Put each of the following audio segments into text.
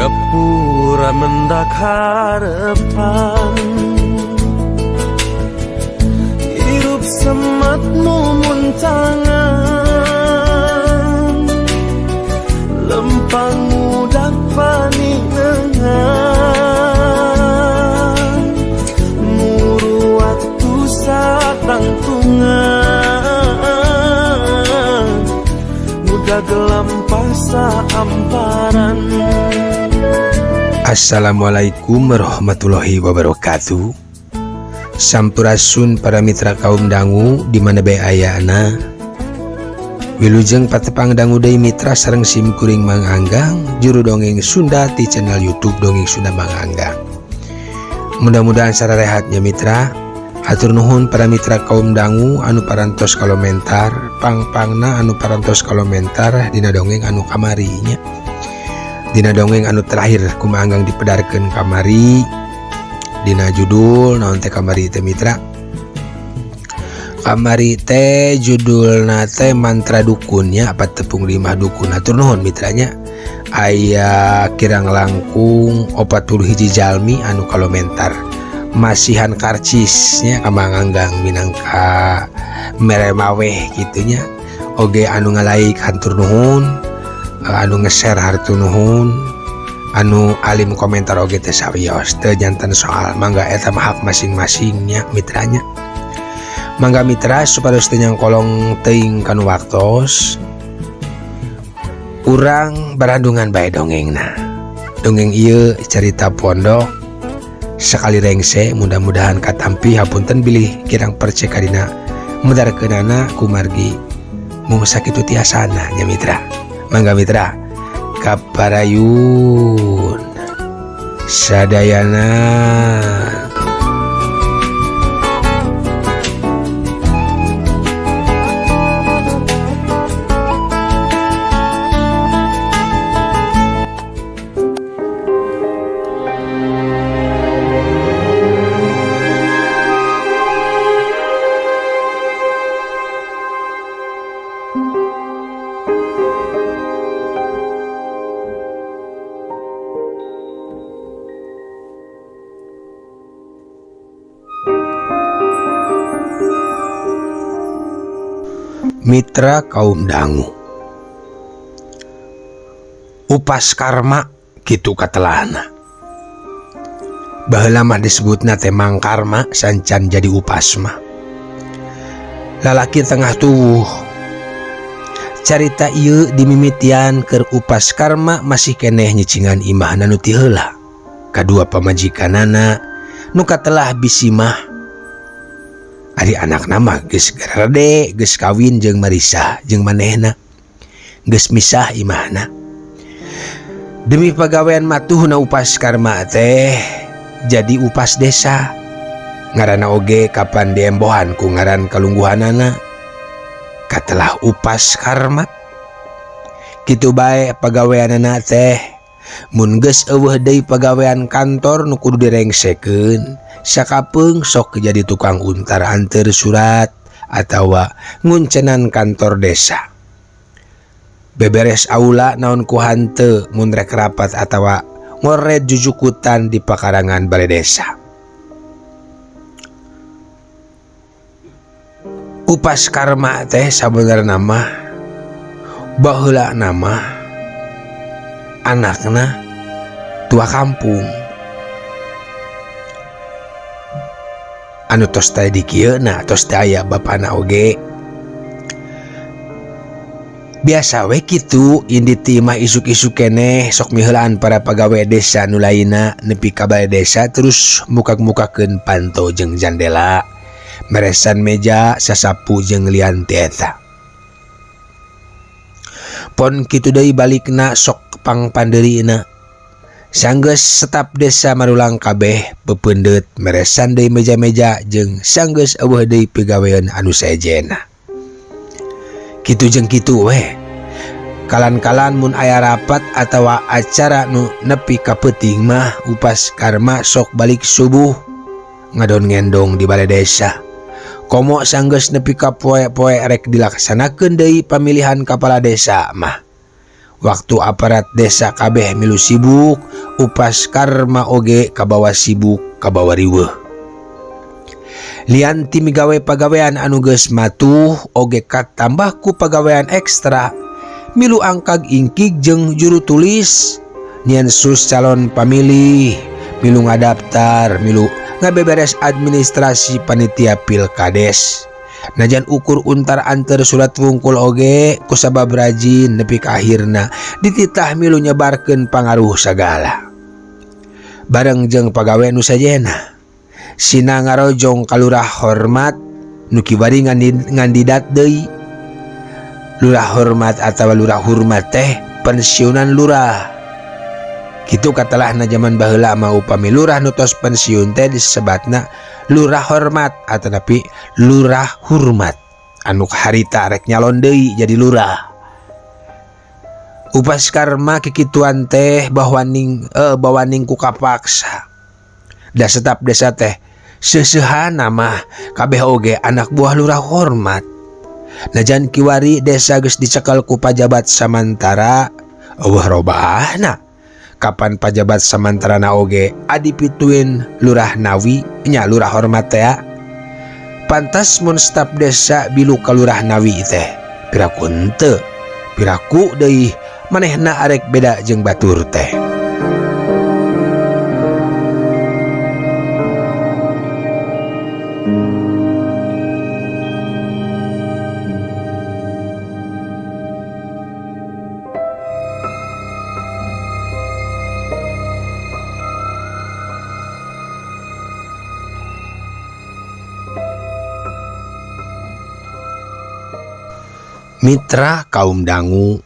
Gapura mendak harapan. Hirup semat mumuntangan, lempang mudah paninengan, muru waktu satangtungan, mudah gelampah saamparan. Assalamualaikum warahmatullahi wabarakatuh. Sampurasun para mitra kaum dangu di mana bae ayana. Wilujeng patepang dangu deui mitra sareng sim kuring Mang Anggang, juru dongeng Sunda di channel YouTube Dongeng Sunda Mang Anggang. Mudah-mudahan sararehatnya mitra. Hatur nuhun para mitra kaum dangu anu parantos kalomentar, pangpangna anu parantos kalomentar dina dongeng anu kamari nya. Dina dongeng anu terakhir ku Mang Anggang dipedarkeun kamari dina judul naon teh kamari teh mitra. Kamari teh judulna teh mantra dukunnya apa tepung lima dukun. Hatur nuhun mitranya. Aya kirang langkung 41 jalmi anu kalomentar masihan karcisnya ka Mang Anggang minangka mere maweh kitunya. Oge anu ngalaik hatur nuhun, anu nge-share hatur nuhun, anu alim komentar oge teh sawios teu janten soal mangga eta mah hak masing-masingnya mitranya. Mangga mitra supados teu nyangkolong teuing kanu waktos urang barandungan bae dongengna. Dongeng ieu carita pondok sekali rengse, mudah-mudahan katampi hapunten bilih kirang percaya kadina medarkeunana kumargi mung sakitu tiasana nya mitra. Mangga mitra kaparayun sadayana. Mitra kaum dangu, upas karma kitu katelahna. Baheula mah disebutna teh mang karma sancan jadi upas mah. Lalaki tengah tuwuh. Carita ieu dimimitian keur upas karma masih keneh nyicingan imahna nu ti heula. Kadua pamajikanana nu katelah bisi mah. Ari anakna mah geus garede, geus kawin jeung Marisa jeung manehna. Geus misah imahna. Demi pagawean matuhna upas karma teh jadi upas desa. Ngaranna oge kapan diembohan ku ngaran kalungguhanana. Katelah upas karma. Kitu bae pagaweanana teh. Mun geus eueuh deui pagawean kantor nu kudu direngsekeun, sakapeung sok jadi tukang untar anteur surat atawa nguncenan kantor desa. Beberes aula naon ku hanteu mun rek rapat atawa ngored jujukutan di pakarangan bale desa. Upas karma teh sabenerna mah baheula mah anakna tua kampung. Anu tos teh di kieu na tos teh aya bapana oge. Biasa we kitu indit ti imah isuk-isuk keneh sok miheulaan para pagawe desa nu lainna nepi ka bale desa terus mukak-mukakeun panto jeung jandela, meresan meja, sasapu jeung lian ti eta. Pon kitu deui balikna sok pangpandeurina. Sanggeus staf desa marulang kabeh pepeundeut meresan deui meja-meja jeung sanggeus eueuh deui pigawean anu sejenna. Kitu jeung kitu weh. Kalan-kalan mun aya rapat atawa acara nu nepi ka peuting mah upas karma sok balik subuh ngadon ngendong di bale desa. Komo sanggeus nepi ka poe-poe rek dilaksanakeun deui pamilihan kepala desa mah. Waktu aparat desa kabeh milu sibuk, Upas Karma oge kabawa sibuk kabawa riweuh. Lian ti migawe pagawean anu geus matuh oge katambah ku pagawean ekstra milu angkag ingkig jeung juru tulis nyian sus calon pamilih milu ngadaptar milu ngabeberes administrasi panitia pilkades. Najan ukur untar anter surat wungkul oge kusabab rajin nepi ka akhirna dititah milu nyebarkeun pangaruh sagala. Bareng jeung pagawe nu sajena sina ngarojong ka lurah hormat nu kiwari ngandidat deui. Lurah hormat atawa lurah hurmat teh pensiunan lurah. Kitu katelahna jaman baheula mah upami lurah nu tos pensiun teh disebatna lurah hormat atanapi lurah hurmat anu harita rek nyalon deui jadi lurah. Upas Karma kikituan teh bawaning ku kapaksa. Da setap desa teh seuseuhana mah kabeh oge anak buah lurah hormat. Najan kiwari desa geus dicekel ku pajabat samantara, eueuh robahna. Kapan pajabat samantarana oge adipituin lurah nawi nya lurah hormat teh. Pantas mun staf desa bilu ka lurah nawi teh piraku henteu, piraku deui manehna arek beda jeung batur teh. Mitra kaum dangu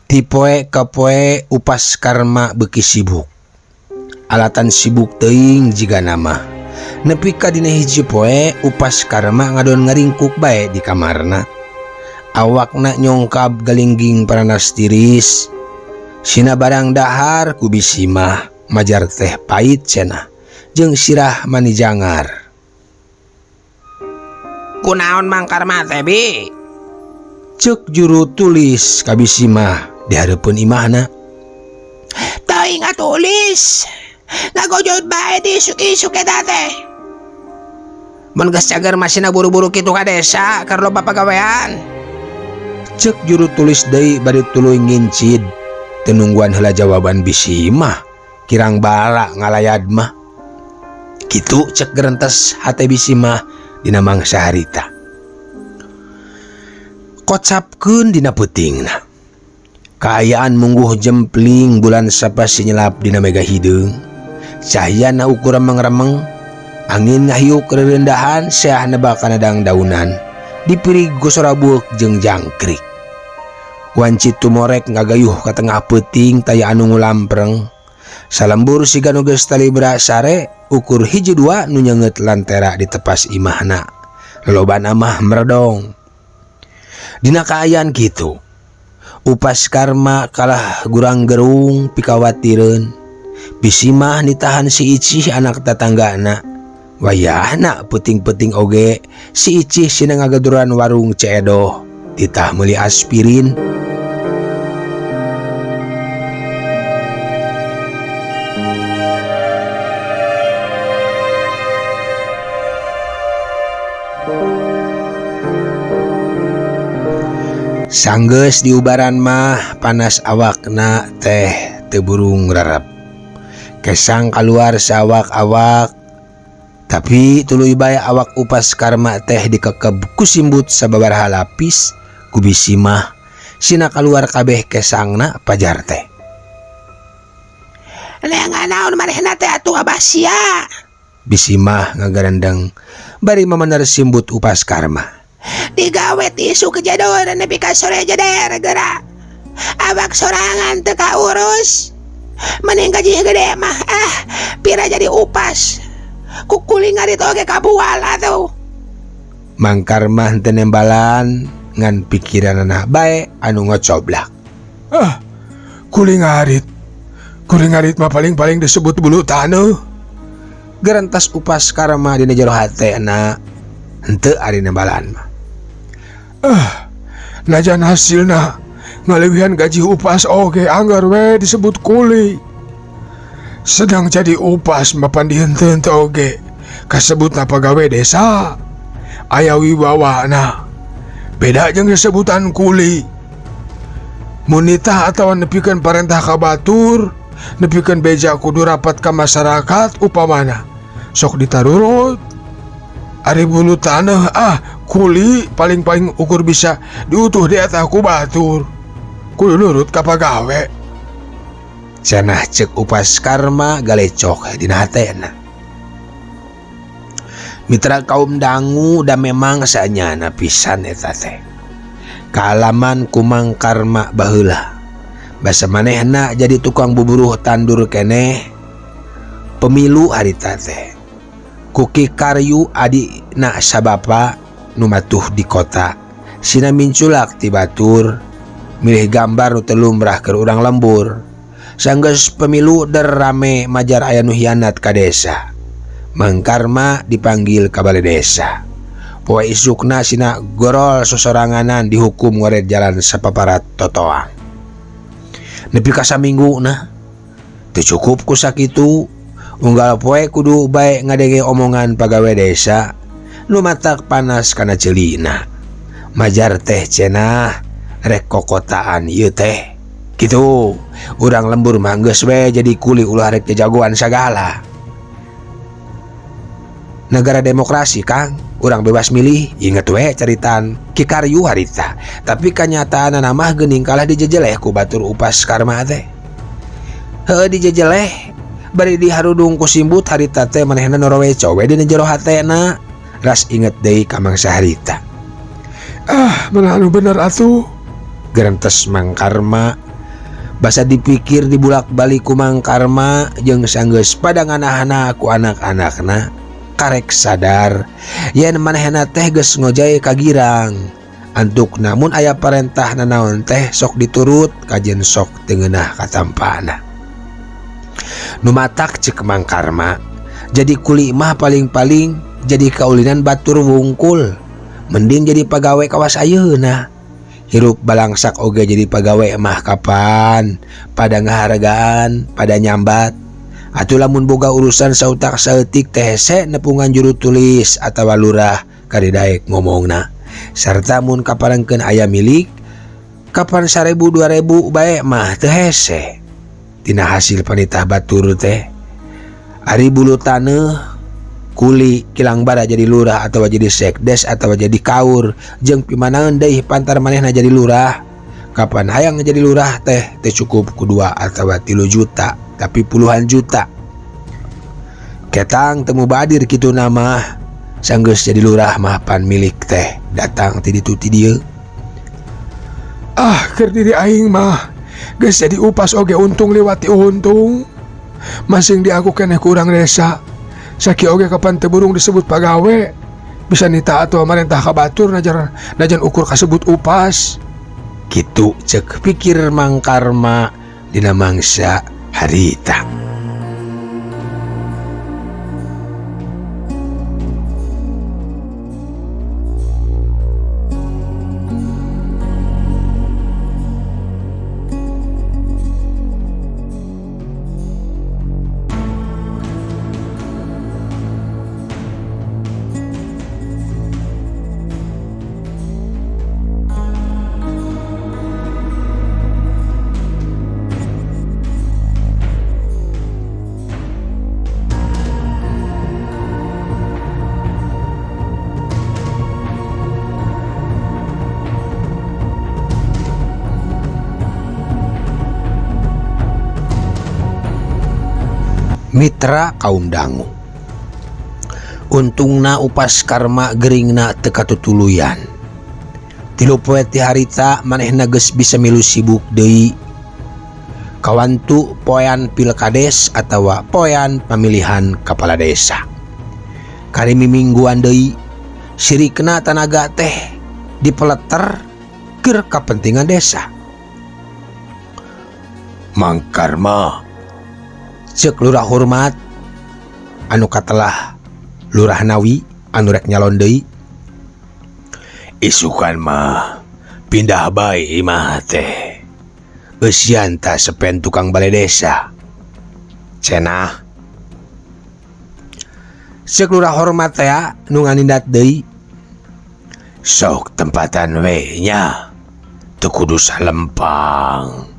ti poe ka poe Upas Karma beuki sibuk. Alatan sibuk teuing jiga nama. Nepi ka dina hiji poe Upas Karma ngadon ngaringkuk bae di kamarna. Awakna nyongkab galingging paranas tiris. Sina barang dahar ku bisimah majar teh pait cenah jeung sirah manijangar. Kunaon Mang Karma teh bi? Ceuk juru tulis ka bisimah di hareupeun imahna. Teuing atuh tulis. Ngagojot bae di isuk-isuk eta teh. Mun geus cager masina buru-buru kitu ka desa keur loba pagawean. Ceuk juru tulis deui bari tuluy ngincid. Teu nungguan heula jawaban bisimah, kirang bala ngalayad mah. Kitu cek gerentes hate bisimah dina mangsa harita. Kocapkeun dina peutingna. Kaayaan mungguh jempling bulan sapasi nyelap dina mega hideung. Cahyana ukur remeng-remeng, angin ngahiuk rerendahan seah nebak kana dangdaunan. Dipirig ku sora bueuk jeung jangkrik. Wanci tumorek ngagayuh ka tengah peuting taya anu ngulampreng. Salembur siga nu geus talibra sare ukur hiji dua nu nyeungeut lantera di tepas imahna. Lolobana mah meredong. Dina kaayaan kitu, Upas Karma kalah gurang gerung pikawatireun. Bisimah nitahan si Icih anak tatanggana. Wayahna peuting-peuting oge si Icih sina ngagaduran warung Ceedoh titah meuli aspirin. Sanggeus diubaran mah panas awakna teh teu burung rarap. Kesang kaluar sawak-awak, tapi tuluy bae awak Upas Karma teh dikekeb ku simbut sababaraha lapis ku bisimah sina kaluar kabeh kesangna pajar teh. Neangan naon manehna teh atuh abah sia? Bisimah ngagarendeng bari mamaner simbut Upas Karma. Digawe tisu kejador nepi ka sore jeder geura. Awak sorangan teu kaurus. Mending gaji gede mah pira jadi upas. Kukuling ngarit oge kabual atuh. Mang Karma henteu nembalan ngan pikiranana bae anu ngocoblak. Ah, kuling ngarit. Kuling ngarit mah paling-paling disebut bulu taneuh. Gerentas Upas Karma dina jero hatena henteu ari nembalan mah. Ah, najan hasilna Ngalewihan gaji upas oge anggar we disebut kuli. Sedang jadi upas mapan dihenteu oge kasebutna pagawe desa. Aya wibawana. Beda jeung sebutan kuli. Mun nitah atawa nepikeun parentah ka batur, nepikeun beja kudu rapat ka masyarakat upamana. Sok ditarurut. Ari bulu taneuh ah kuli paling-paling ukur bisa diutuh di atas ku batur. Kudu nurut ka pagawe. Cenah cek upas karma galecok dina hatena. Mitra kaum dangu da memang sanyana pisan eta teh. Kaalaman ku Mang Karma baheula. Basa manehna jadi tukang buburuh tandur keneh. Pemilu harita teh. Ku Ki Karyu adina sabapa nu matuh di kota. Sina minculak ti batur milih gambar nu teu lumrah keur urang lembur. Sanggeus pemilu der rame majar aya nu hianat ka desa. Mang Karma dipanggil ka bale desa. Poe isukna sina gorol sosoranganan dihukum ngoret jalan sapaparat totoang. Nepi ka samingguna teu cukup ku sakitu. Unggal poe kudu bae ngadenge omongan pagawe desa nu matak panas kana ceulina. Majar teh cenah rek kokotaan ieu teh. Kitu urang lembur mah geus we jadi kuli ulah rek jajagoan sagala. Negara demokrasi Kang, urang bebas milih, inget we caritaan Ki Karyu harita. Tapi kanyataanana mah geuning kalah dijejeleh ku batur upas karma teh. Heuh dijejeleh bari diharudung ku simbut harita teh manehna noroweco we dina jero hatena. Ras inget deui ka mangsa harita. Ah, mana anu bener atuh. Gerentes Mang Karma. Basa dipikir dibulak-balik ku Mang Karma jeung sanggeus pada nganahana ku anak-anakna. Karek sadar yen manehna teh geus ngojay ka girang. Antuk namun aya parentah nanaon teh sok diturut kajen sok teu ngeunah katampana. Nu matak ceuk Mang Karma jadi kuli mah paling-paling jadi kaulinan batur wungkul. Mending jadi pagawe kawas ayeuna. Hirup balangsak oge jadi pagawe mah kapan pada ngahargaan pada nyambat. Atuh lamun boga urusan sautak saeutik teh hese nepungan juru tulis atawa lurah kadidaek ngomongna. Sarta mun kaparengkeun aya milik kapan 1000 2000 bae mah teu hese. Tina hasil panitah batur teh ari bulu taneuh kuli kilang bara jadi lurah atawa jadi sekdes atawa jadi kaur jeung pimanaeun deui pantar manehna jadi lurah. Kapan hayang jadi lurah teh teu cukup ku 2 atawa 3 juta tapi puluhan juta. Ketang temu badir kitu nama sanggeus jadi lurah mah pan milik teh datang ti ditu ti dieu. Ah, keur diri aing mah geus jadi upas oge untung liwat ti untung. Masing di aku keneh ku urang desa. Saki oge kapan teu burung disebut pagawe. Bisa nita atawa marentah ka batur najan ukur kasebut upas. Kitu cek pikir Mang Karma dina mangsa harita. Mitra kaum dangu. Untungna upas karma geringna teu katutuluyan. Tilu poe ti harita manehna geus bisa milu sibuk deui. Kawantu poean pilkades atawa poean pamilihan kepala desa. Kari mimingguan deui sirikna tanaga teh dipeleter keur kapentingan desa. Mang Karma cek lurah hormat anu katelah lurah Nawi anu rek nyalon deui. Isukan mah pindah bae imah teh. Eusian tah sepen tukang balai desa. Cenah. Ceuk Lurah Hormat tea nu nganindat deui. Sok tempatan we nya. Teu kudu salempang.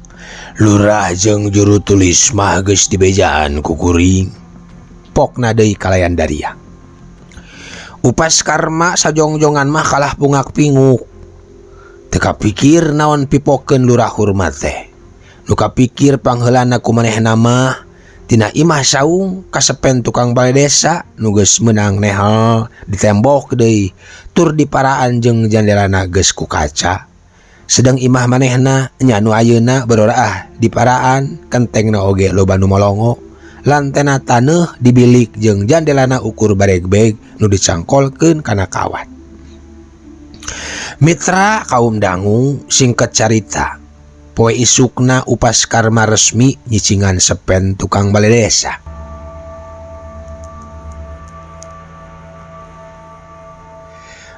Lurah jeung juru tulis mah geus dibejaan ku kuring. Pokna deui kalayan daria. Upas karma sajongjongan mah kalah pungak pinguk. Teu kapikir naon pipokeun Lurah Hurmat teh. Nu kapikir pangheulana ku manehna mah tina imah saung kasepen tukang balai desa nu geus meunang nehel di tembok deui tur diparaan jeung jandelana geus ku kaca. Sedang imah manehna nya nu ayeuna beroraah diparaan kentengna oge loba nu molongo lantena taneuh dibilik jeung jandelana ukur baregbeg nu dicangkolkeun kana kawat. Mitra kaum dangu singkat carita poe isukna Upas Karma resmi nyicingan sepen tukang balai desa.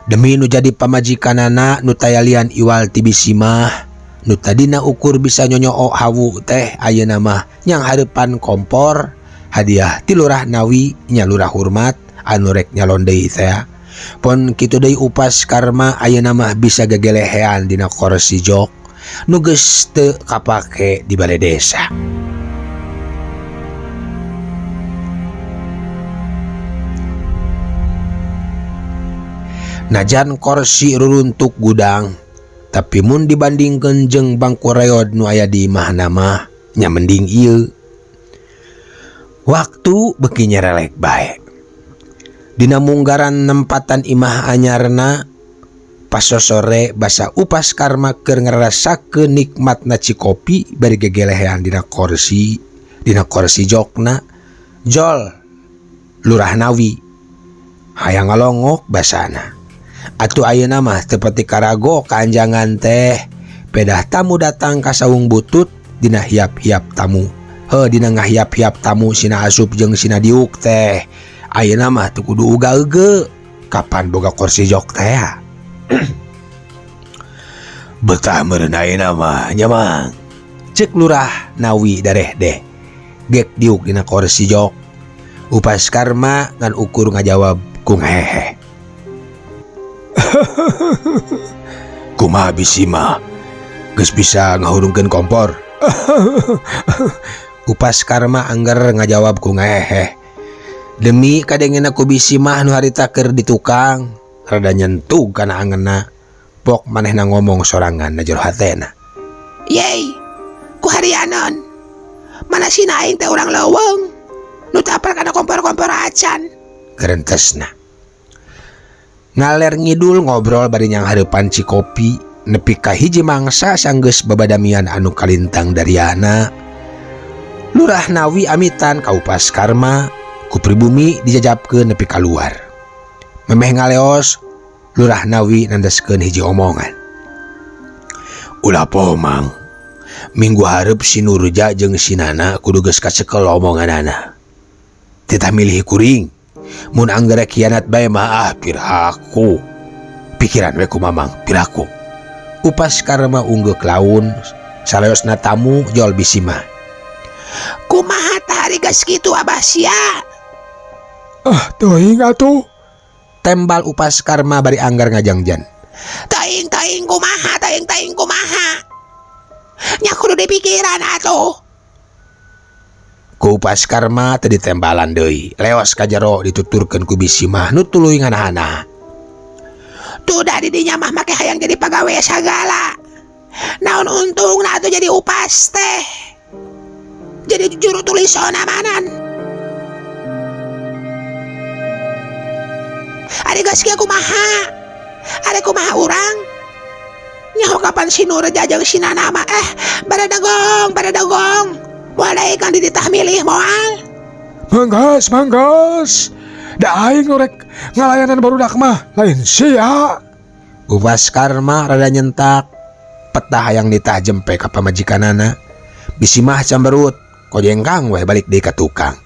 Demi nu jadi pamajikanana nu tayalian iwal ti bisimah nu tadina ukur bisa nyonyoo hawu teh ayeuna mah nyang hareupan kompor hadiah ti Lurah Nawi nya Lurah Hurmat anu rek nyalon deui teh. Pon kitu deui Upas Karma ayeuna mah bisa gegelehean dina korsi jok nu geus teu kapake di balai desa. Najan korsi ruruntuk gudang, tapi mun dibandingkeun jeung bangku reod nu aya di imahna mah nya mending ieu. Waktu beuki nyerelek bae. Dina munggaran nempatan imah anyarna pasosore basa Upas Karma keur ngarasakeun nikmatna cikopi bari gegelehean dina korsi jokna jol Lurah Nawi hayang ngalongok basana. Atuh ayeuna mah teu pati karago kaanjangan teh pedah tamu datang ka saung butut dina hiap-hiap tamu. Heuh dina ngahiap-hiap tamu sina asup jeung sina diuk teh. Ayeuna mah teu kudu uga-euge kapan boga kursi jok teh. Betah meureun ayeuna mah nya mang. Ceuk Lurah Nawi dareh deh. Gek diuk dina kursi jok. Upas Karma ngan ukur ngajawab ku ngehehe. Kumaha bisi mah geus bisa ngahurungkeun kompor. Upas Karma angger ngajawab ku ngehehe. Demi kadengena ku bisi mah nu harita keur di tukang rada nyentug kana angeuna. Pok manehna ngomong sorangan na jero hatena. Yey, ku harianon. Mana sina aing teh urang leuweung nu teu apal kana kompor-kompor acan. Gerentesna. Ngaler ngidul ngobrol bari nyanghareupan cikopi nepi ka hiji mangsa sanggeus babadamian anu kalintang dariana. Lurah Nawi amitan ka Upas Karma ku pribumi dijajabkeun nepi kaluar. Memeh ngaleos Lurah Nawi nandeskeun hiji omongan. Ulah poho mang, minggu hareup si Nurja jeung si Nana kudu geus kacekel omonganana. Titah milih kuring. Mun anggere kianat bae mah ah piraku. Pikiran we ku mamang piraku. Upas Karma unggeuk laun saleosna tamu jol bisi mah. Kumaha tah ari geus kitu abah sia? Ah teuing atuh. Tembal Upas Karma bari anggar ngajangjan. Teuing teuing kumaha teuing teuing kumaha. Nya kudu dipikiran atuh. Ku Upas Karma teu ditembalan deui. Leos ka jero dituturkeun ku bisi mah nu tuluy nganahana. Tuh da di dinya mah make hayang jadi pagawe sagala. Naon untungna atuh jadi upas teh. Jadi juru tulis onamanan. Ari geus kieu kumaha? Ari kumaha urang? Nyaho kapan si Nurja jeung si Nana mah baradagong baradagong. Moal daek kan dititah milih moal. Manggas manggas. Da aing nu rek ngalayanan barudak mah lain sia. Upas Karma rada nyentak petah hayang nitah jempe ka pamajikanana. Bisi mah camberut kojengkang weh balik deui ka tukang.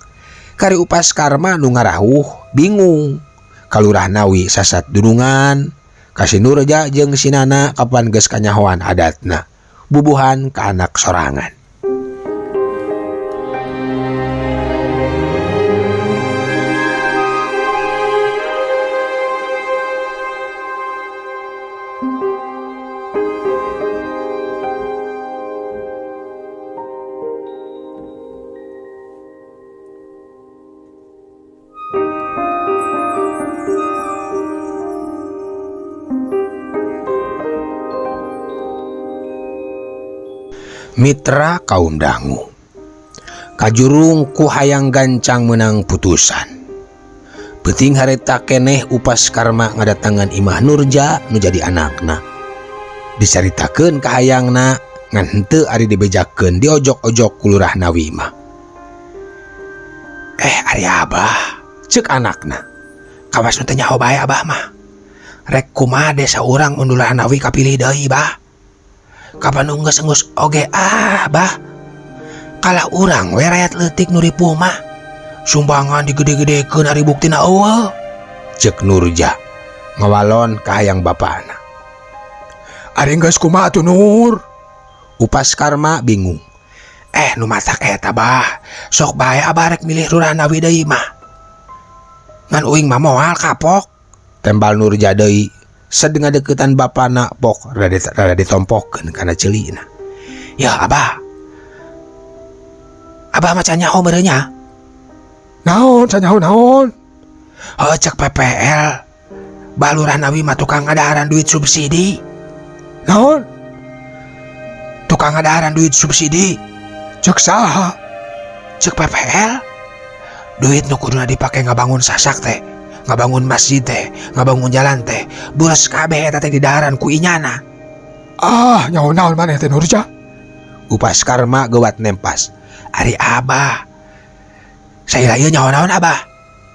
Kari Upas Karma nu ngarahuh bingung. Kalurah Nawi sasat dunungan ka si Nurja jeung si Nana kapan geus kanyahoan adatna. Bubuhan ka anak sorangan. Mitra kaum dangu kajurung ku hayang gancang menang putusan. Peuting harita keneh Upas Karma ngadatangan Imah Nurja nu jadi anakna. Dicaritakeun ka hayangna ngan henteu ari dibejakeun diojok-ojok ku Lurah Nawi mah. Ari abah ceuk anakna. Kawas nu teu nyaho bae abah mah. Rek kumaha desa urang mun Lurah Nawi kapilih deui bah. Kapan nu geus oge ah bah. Kalah urang we rakyat leutik nu ripuh mah. Sumbangan digede-gedekeun ari buktina eueuh. Ceuk Nurja ngawalon ka hayang bapana. Ari geus kumaha atuh Nur? Upas Karma bingung. Nu matak eta bah. Sok bae abah rek milih Lurah Nawi deui mah. Ngan uing mah moal kapok. Tembal Nurja deui. Sed ngadeukeutan bapana pok rada ditompokeun kana ceulina. Ya abah. Abah mah can nyaho meureun nya. Naon can nyaho naon? Heuh cek PPL. Bah Lurah Nawi mah tukang ngadaharan duit subsidi. Naon? Tukang ngadaharan duit subsidi. Cek saha? Cek PPL. Duit nu kuduna dipake ngabangun sasak teh, ngabangun masjid teh, ngabangun jalan teh, beres kabeh eta teh didaharan ku inyana. Ah, nyaho naon maneh teh Nurja? Upas Karma geuwat nempas. Ari abah. Saila ieu nyaho naon abah?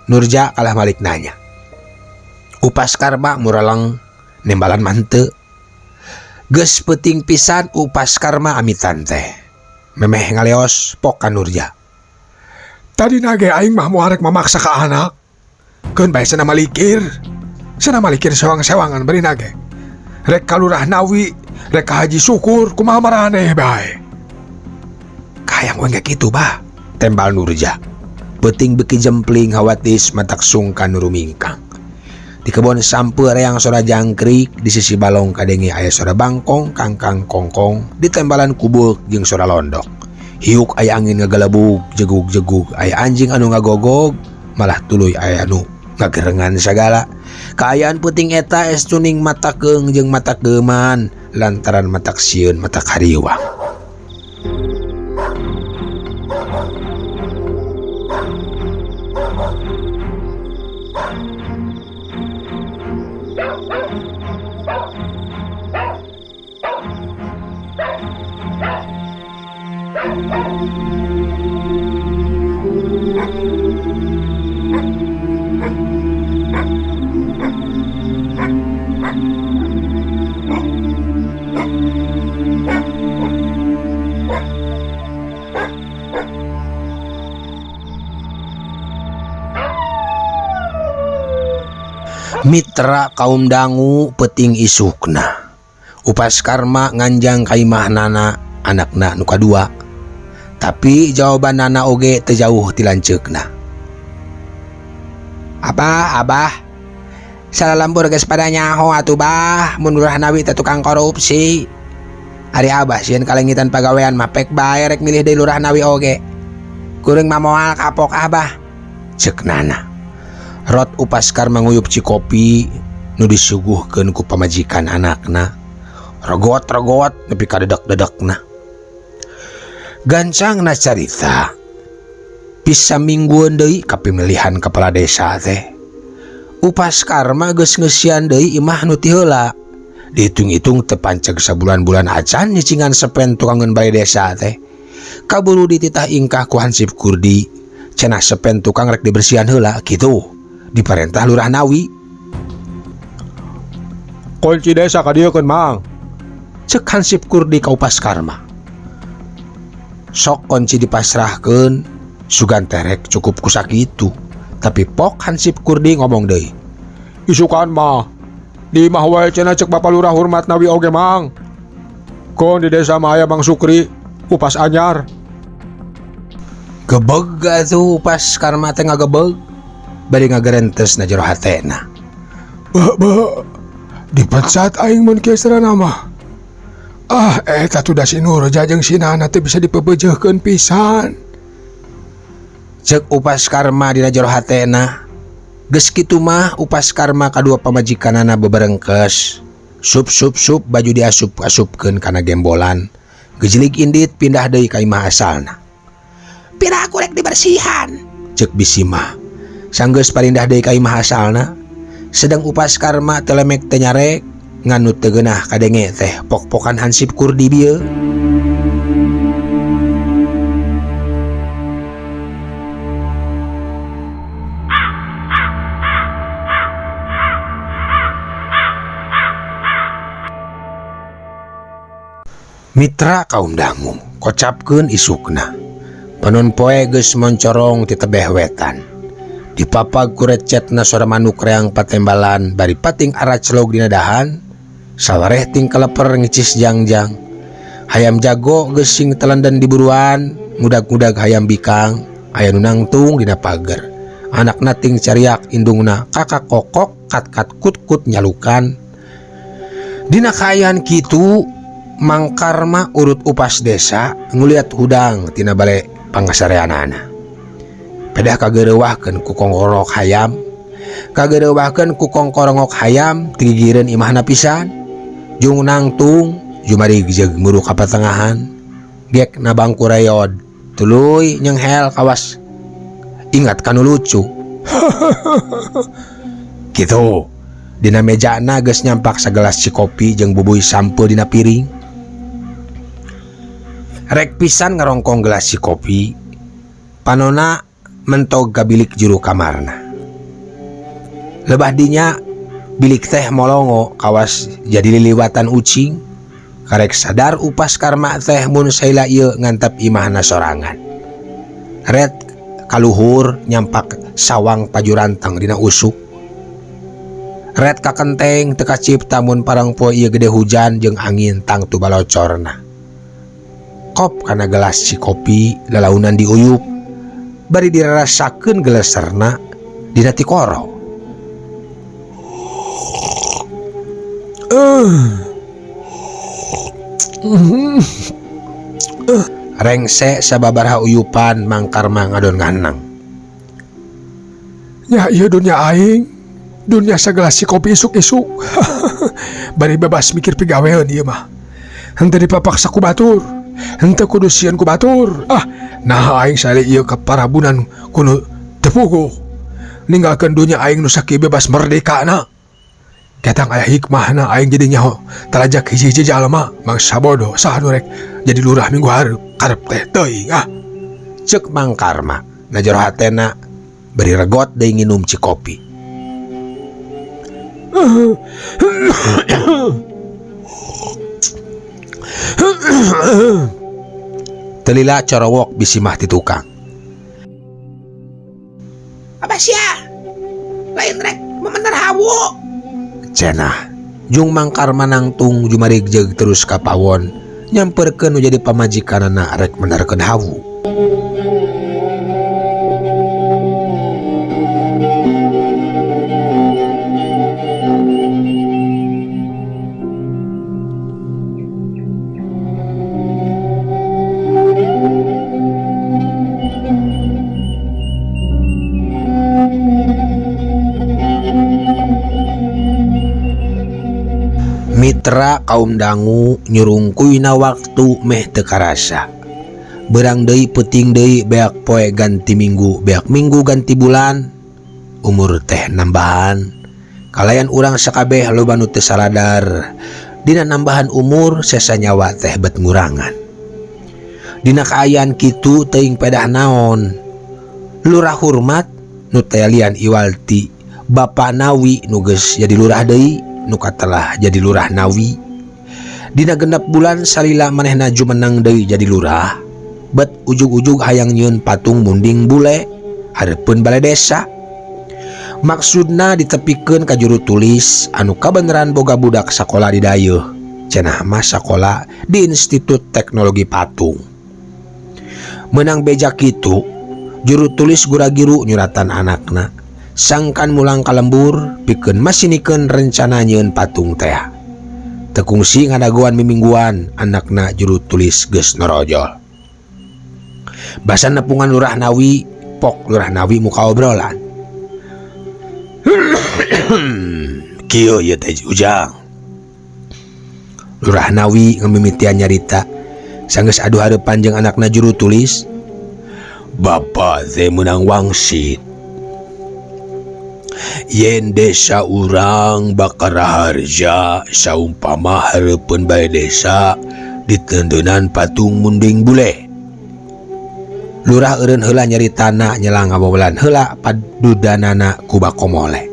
Nurja kalah malik nanya. Upas Karma muraleng nembalan mah henteu. Geus peuting pisan Upas Karma amitan teh. Memeh ngaleos pok ka Nurja. Tadi nage aing mah moal rek mamaksa ka anak. Keun bae cenah malikir. Cenah malikir sewang-sewangan beri nage. Rek ka Lurah Nawi, rek ka Haji Syukur, kumaha maraneh bae. Kahayang we ge kitu bah, tembal Nurja. Peuting beuki jempling hawatis matak sungkan nu rumingkang. Di kebon sampeu reang sora jangkrik, di sisi balong kadenge aya sora bangkong, kangkang kongkong, di tembalan kubeuk jeung sora londok. Hiuk aya angin ngagelebug, jegug-jegug, aya anjing anu ngagogog, malah tuluy aya anu ngagerengan sagala. Kaayaan peuting eta estuning mata keung jeung mata keuman lantaran matak sieun matak hariwang. Mitra kaum dangu peuting isukna. Upas Karma nganjang ka imah nana anakna nu kadua. Tapi jawaban nana oge teu jauh ti lanceukna. Abah, abah. Salalembur geus pada nyaho atuh bah, mun Lurah Nawi teh tukang korupsi. Ari abah sieun kalengitan pagawean mah pek bae rek milih deui Lurah Nawi oge. Kuring mah moal kapok abah. Ceuk nana. Rot Upas Karma nguyup cikopi nu disuguhkeun ku pamajikan anakna. Regot-regot nepi ka dedek-dedekna. Gancangna carita. Bisa mingguan deui ka pemilihan kepala desa teh. Upas Karma geus ngeusian deui imah nu ti heula. Dihitung-hitung teu panceg sabulan-bulan acan nyicingan sepen tukangeun balai desa teh. Kaburu dititah ingkah ku Hansip Kurdi. Cenah sepen tukang rek dibersihan heula kitu. Diparentah Lurah Nawi. Kunci desa ka dieu keun mang. Ceuk Hansip Kurdi ka Upas Karma. Sok kunci dipasrahkeun, sugan terek cukup ku sakitu. Tapi pok Hansip Kurdi ngomong deui. Isukan mah di imah wae cenah ceuk Bapak Lurah Hormat Nawi oge mang. Kon di desa mah aya Mang Sukri, upas anyar. Gebeg atuh upas karma teh ngagebeg bari ngagerentes na jero hatena. Be, be, dipecat aing mun kieu sarana mah. Ah, eta tuh da si Nurja jeung si Nana teh bisa dipebejeuhkeun pisan. Cek upas karma dina jero hatena. Geus kitu mah upas karma kadua pamajikanana beberengkes. Sup sup sup baju diasup-asupkeun kana gembolan. Gejelig indit pindah deui ka imah asalna. Pira aku rek dibersihan. Cek bisi mah. Sanggeus parindah deui ka imah asalna. Sedang upas karma telemek teu nyarek ngan nu teu geunah kadenge teh pok-pokan hansip kurdi bieu. Mitra kaum dangu kocapkeun isukna. Panon poe geus moncorong ti tebeh wetan. Dipapag ku recetna sora manuk reang patembalan bari pating araclog dina dahan. Sawareh ting kaleper ngicis jangjang. Hayam jago geus sing telenden di buruan, ngudag-ngudag hayam bikang, aya nu nangtung dina pager. Anakna ting cariak indungna kakak kokok kat-kat kut-kut nyalukan. Dina kaayaan kitu Mang Karma urut upas desa nguliat hudang tina bale pangasareanana. Pedah kageureuwahkeun ku kongkorok hayam. Kageureuwahkeun ku kongkorongok hayam tigigireun imahna pisan. Jung nangtung jumarig jeung muru ka patengahan. Gek na bangku reyod tuluy nyenghel kawas ingat kanu lucu. Kitu dina mejana geus nyampak sagelas cikopi jeung bubuy sampeu dina piring. Rek pisan ngarongkong gelas cikopi, panona mentog ka bilik juru kamarna. Lebah dinya bilik teh molongo kawas jadi liliwatan ucing. Karek sadar upas karma teh mun saila ieu ngantep imahna sorangan. Ret kaluhur nyampak sawang pajurantang dina usuk. Ret kakenteng teu kacipta mun parang poe ieu gede hujan jeung angin tangtu balocorna. Kop kana gelas cikopi lalaunan diuyup bari dirarasakeun geleserna dina tikoro. Rengse sababaraha uyupan Mang Karma ngadon nganang. Nya ieu dunya aing, dunya sagelas cikopi isuk-isuk. Bari bebas mikir pigaweun ieu mah. Henteu dipapaksa ku batur, henteu kudu sieun ku batur. Ah, nah aing sale ieu ka parabunan kudu teu puguh. Ninggalkeun dunya aing nu sakieu bebas merdekana. Ketang aya hikmahna aing jadi nyaho talajak hiji-hiji jalma mangsa bodoh saha nu rek jadi lurah minggu hareup karep teh teuing ah. Ceuk Mang Karma na jero hatena bari regot deui nginum cikopi. Telila corowok bisi mah ti tukang. Apa sia? Lain rek memener hawu. Cenah jung Mang Karma nangtung jumarig jeung terus ka pawon nyamperkeun nu jadi pamajikanana rek menerkeun hawu. Mitra kaum dangu nyurungkuina waktu meh teu karasa. Berang deui peuting deui beak poe ganti minggu, beak minggu ganti bulan. Umur teh nambahan. Kalayan urang sakabeh loba nu teu saladar. Dina nambahan umur sesa nyawa teh bet ngurangan. Dina kaayaan kitu teuing pedah naon. Lurah hormat nu teh lian iwalti Bapak Nawi nu geus jadi lurah deui nu katelah jadi lurah Nawi. Dina genep bulan salila manehna jumenang deui jadi lurah. Bet ujug-ujug hayang nyieun patung munding bule hareupeun bale desa. Maksudna ditepikeun ka juru tulis anu kabeneran boga budak sakola di dayeuh. Cenah mah sakola di Institut Teknologi Patung. Menang beja kitu, juru tulis gura-giru nyuratan anakna. Sangkan mulang ka lembur pikeun masinikeun rencana nyieun patung teh. Teu kungsi ngadagoan mimingguan, anakna juru tulis geus norojol. Basa nepungan Lurah Nawi, pok Lurah Nawi muka obrolan. Kieu ieu teh, Ujang. Lurah Nawi ngamimitian nyarita sanggeus adu hareupan jeung anakna juru tulis. Bapak teh meunang wangsit yen desa urang bakal raharja saumpama hareupeun balai desa diteundeunnan patung munding bule. Lurah eureun heula nyaritana nyelang ngabawalan heula padudanana ku bakomole.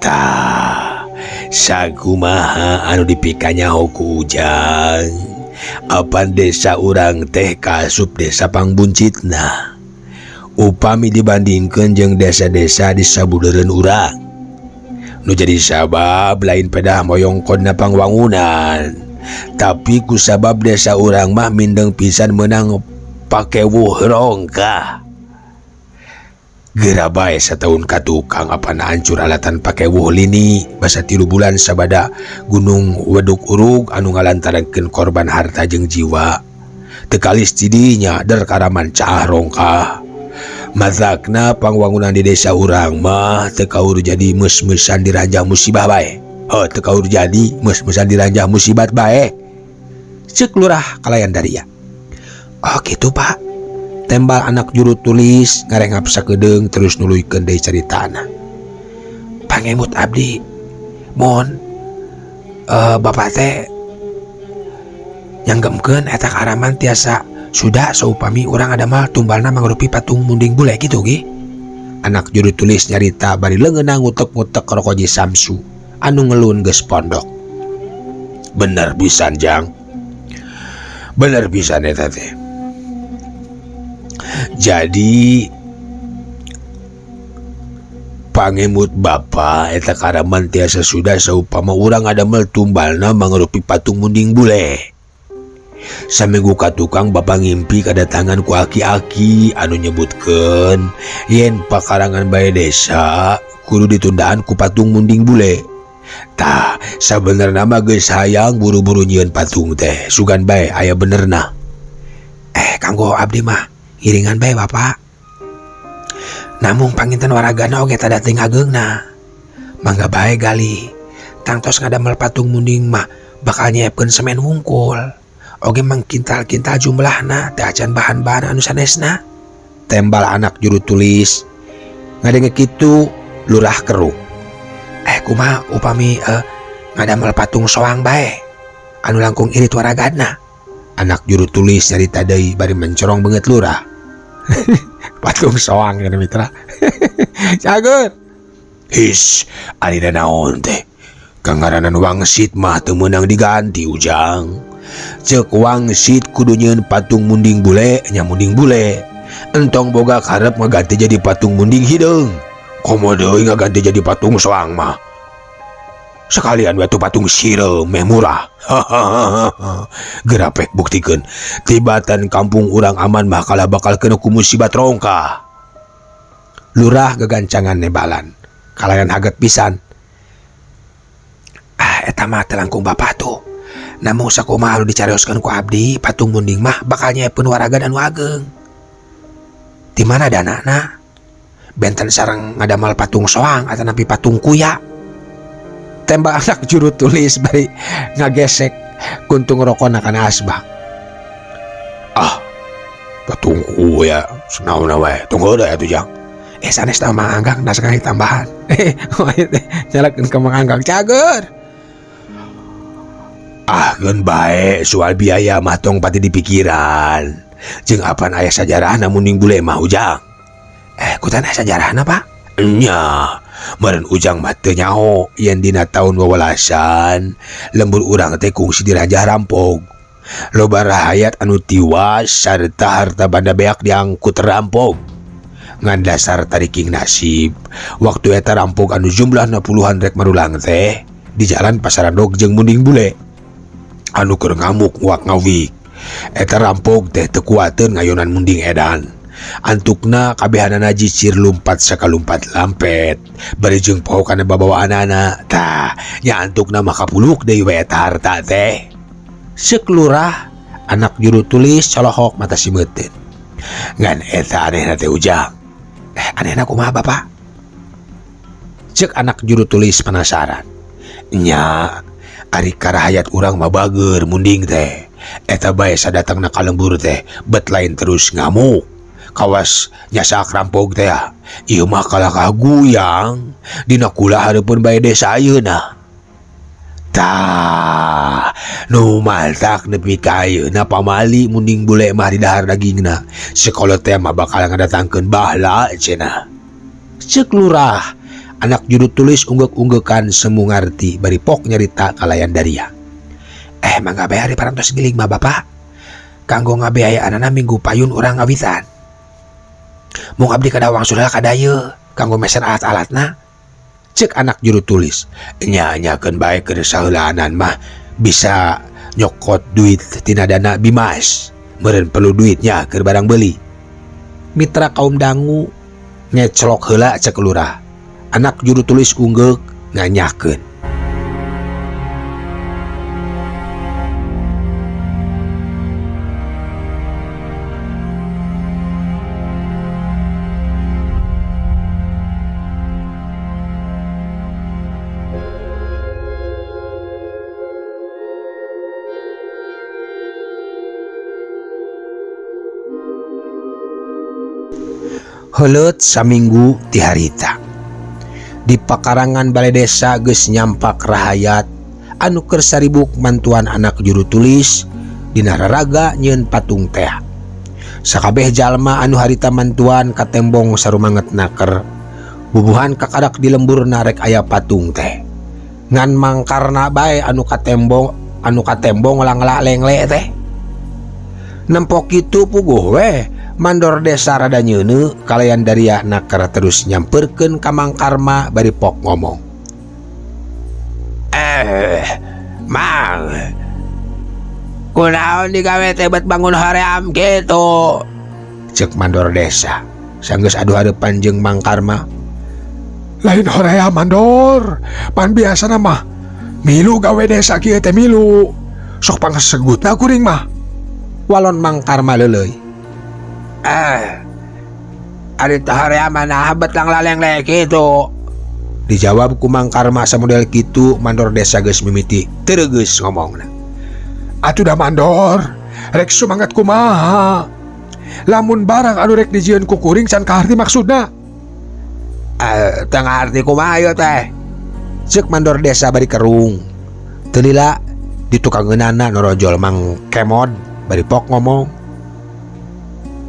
Tah, sakumaha anu dipikanyaho ku Ujang? Apan desa urang teh kaasup desa pangbuncitna upami dibandingkeun jeung desa-desa di sabudeureun urang. Nu jadi sabab lain pedah moyongkodna pangwangunan, tapi kusabab desa urang mah mindeng pisan meunang pakewuh rongkah. Geura bae sataun ka tukang apan hancur alatan pakewuh lini basa 3 bulan sabada Gunung Weduk urug anu ngalantarankeun korban harta jeung jiwa. Teu kalis tidinya der karaman caah rongkah. Matakna pangwangunan di desa urang mah teu kaur jadi meus-meusan diranjah musibah bae. Oh, teu kaur jadi meus-meusan diranjah musibat bae. Cek lurah kalayan daria. "Oh gitu, Pak," tembal anak juru tulis ngarengap sakedeung terus nuluykeun deui caritana. "Pangemut abdi mohon bapak teh nyanggemkeun eta karaman tiasa sudah saupami urang ngadamel tumbalna mangrupi patung munding bule gitu ge." Anak juru tulis nyarita bari leungeunna ngutek-ngutek roko Ji Samsu anu ngelun geus pondok. "Bener pisan, Jang, bener pisan eta teh. Jadi pangemut Bapak eta karaman tiasa sudah saupama urang ngadamel tumbalna mangrupi patung munding bule. Saminggu ka tukang Bapak ngimpi kedatangan ku aki-aki anu nyebutkeun yen pakarangan balai desa kudu ditundaan ku patung munding bule. Tah, sabenerna mah geus hayang buru-buru nyieun patung teh, sugan bae aya benerna." "Eh, kanggo abdi mah ngiringan bae, Bapak. Namung panginten waragana oge tada teuing ageungna. Mangga bae gali. Tangtos ngadamel patung munding mah bakal nyiapkeun semen wungkul. Oge mangkintal-kintal jumlahna teh acan bahan-bahan anu sanesna," tembal anak juru tulis. Ngadenge kitu lurah keruh. "Eh, kumaha upami ngadamel patung soang bae anu langkung irit waragadna?" Anak juru tulis nyarita deui bari mencorong beungeut lurah. Patung soang ya, mitra. Cager. "His, ari naon teh? Kangaranan wangsit mah teu meunang diganti, Ujang. Cek wangsit kudu nyieun patung munding bule nya munding bule. Entong boga karep ngaganti jadi patung munding hideung. Komo deui ngaganti jadi patung soang mah. Sekalian we atuh patung sireum meh murah. Geura pek buktikeun tibatan kampung urang aman mah kalah bakal kena ku musibat rongkah." Lurah gagancangan nebalan kalayan haget pisan. "Ah, eta mah teu langkung bapak tuh. Namun sakumaha anu dicarioskeun ku abdi, patung munding mah bakal nyiapkeun waragan anu ageng. Di mana danana? Benten sareng ngadamal patung soang atanapi patung kuya?" tembal anak juru tulis bari ngagesek kuntung rokona kana asbak. "Ah, patung kuya senauna wae, tunggu dah atuh, Jang." "Eh, sanes tah, Mang Anggang, da sekali tambahan." Eh, nyalakeun ka Mang Anggang. Cager. "Ah, keun bae, soal biaya mah tong pati dipikiran. Jeung apan aya sajarahna munding bule mah, Ujang." "Eh, kutan aya sajarahna, Pak?" "Enya, meureun Ujang mah teu nyaho yen dina taun wewelasan lembur urang teh kungsi diranjah rampok. Loba rahayat anu tiwas sarta harta banda beak diangkut rampok. Ngan dasar tariking nasib, waktu eta rampok anu jumlahna puluhan rek marulang teh Di jalan pasarandog jeung munding bule anu keur ngamuk nguak ngawik. Eta rampok teh teu kuateun ngayonan munding edan. Antukna kabehanana jicir lumpat sakalumpat lampet bari jeung poho kana babawaanana. Tah nya antukna mah kapuluk deui we eta harta teh. Seuk lurah anak juru tulis colohok mata simeuteun. Ngan eta anehna teh Ujang. Anehna kumaha Bapak? Ceuk anak juru tulis penasaran. Nya ari karahayat urang mah bager munding teh. Eta bae sadatangna ka lembur teh bet lain terus ngamuk. Kawas nyasak rampok teh. Ieu mah kalah kaguyang dina kula hareupeun bae desa ayeuna. Tah nu matak nepi ka ayeuna pamali munding bule mah di dahar dagingna. Sekolah teh mah bakal ngadatangkeun bahala cenah. Ceuk lurah anak juru tulis unggek-unggekan semu ngarti bari pok nyarita kalayan daria. Mangga bae ari parantos giling mah Bapak. Kanggo ngabiayaanana minggu payun urang ngawitan. Mung abdi kada wangsul heula ka dayeuh kanggo meser alat-alatna. Ceuk anak juru tulis. Nya-nyakeun bae keur saheulaanan mah bisa nyokot duit tina dana Bimas. Meureun perlu duitnya keur barang beuli. Mitra kaum dangu ngeclok heula ceuk lurah. Anak juru tulis unggeuk nganyakeun. Heuleut saminggu ti harita. Di pakarangan balai desa geus nyampak rahayat anu keur saribuk mantuan anak juru tulis dina raraga nyieun patung teh. Sakabeh jalma anu harita mantuan katembong sarumanget naker. Bubuhan kakarak di lembur narek aya patung teh. Ngan mangkarna bae anu katembong langla lengle teh. Nempok kitu puguh weh. Mandor desa rada nyeuneu kalayan daria naker terus nyamperkeun ka Mang Karma bari pok ngomong. Mang, kunaon digawe teh bet bangun hoream kitu? Ceuk mandor desa. Sanggeus adu hareupan jeung Mang Karma. Lain hoream mandor, pan biasana mah milu gawe desa kieu teh milu. Sok pangasegutna kuring mah. Walon Mang Karma leuleuy. Ari teh hoream mah bet lang laleng le kitu. Dijawab ku Mang Karma samodel kitu mandor desa geus mimiti teu geus ngomongna. Atuh da mandor, rek sumangat kumaha? Lamun barang anu rek dijieun ku kuring can kaharti maksudna. Teu ngarti kumaha ieu teh? Ceuk mandor desa bari kerung. Teu lila di tukangeunana norojol Mang Kemod bari pok ngomong.